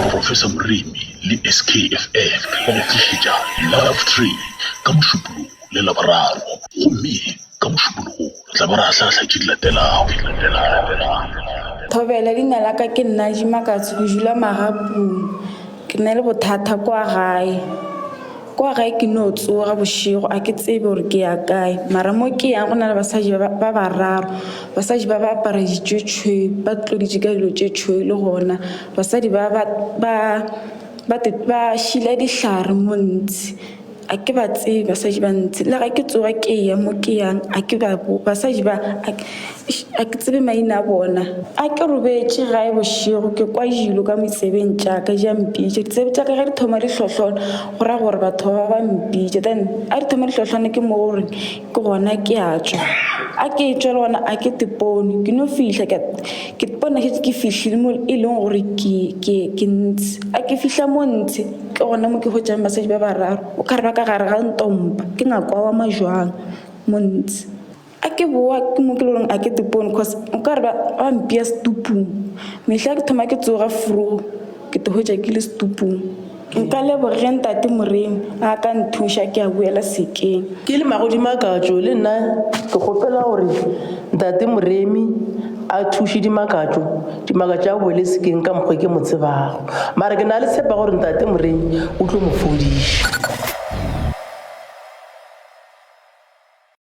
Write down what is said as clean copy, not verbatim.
Professor Moremi le SKFF ba go tlišetša Love Train ka Mošupologo le Laboraro gomme ka Mošupologo re tla ba re ahlaahla tše di latelago. Thobela, leina la ka ke nna Dimakatso, ke dula Magapung. Ke na le bothata kwa gae. Kwa gae ke no tsoga bošego a ke tsebe gore ke ya kae mara mo ke yang go na le basadi ba ba bararo. Basadi ba ba apara ditšo tšhweu ba tloditše ka dilo tše tšhweu le gona basadi ba ba ba ba ba šila dihlare mo ntshe. A ke ba tsebe basadi ba ntshe le ga ke tsoga ke ya mo ke yang a ke ba basadi ba a ke tsebe maina a bona. A ke robetše gae bošego ke kwa dilo ka metsebeng tša ka di a mpitša. Ditsebe tša ka ge di thoma di hlohlona go ra gore batho ba ba mpitša. Then a di thoma di hlohlona ke mo gore ke gona ke a tšwa. A ke tšwa le gona a ke tepone ke no fihla ke ipona šetše ke fihlile mo e leng gore ke ntse. A ke fihla mo ntse ke gona mo ke hwetšang basadi ba bararo o kare ba ka gare ga ntompa ke ngakwa wa majwang mo ntse. A ke boa ke mo ke le goreng a ke tepone cause nkare ba ba mpea setupung. Mehla ke thoma ke tsoga vroeg ke te hwetša ke le setupung. Nka leboga ge ntate Moremi a ka nthuša ke a boela sekeng. Ke le Magodimakatšo le nna ke kgopela gore ntate Moremi a thuše Dimakatšo, Dimakatšo a boele sekeng ka mokgwa ke mo tsebago. Mara ke na le tshepo ya gore ntate Moremi o tlo mo fodiša.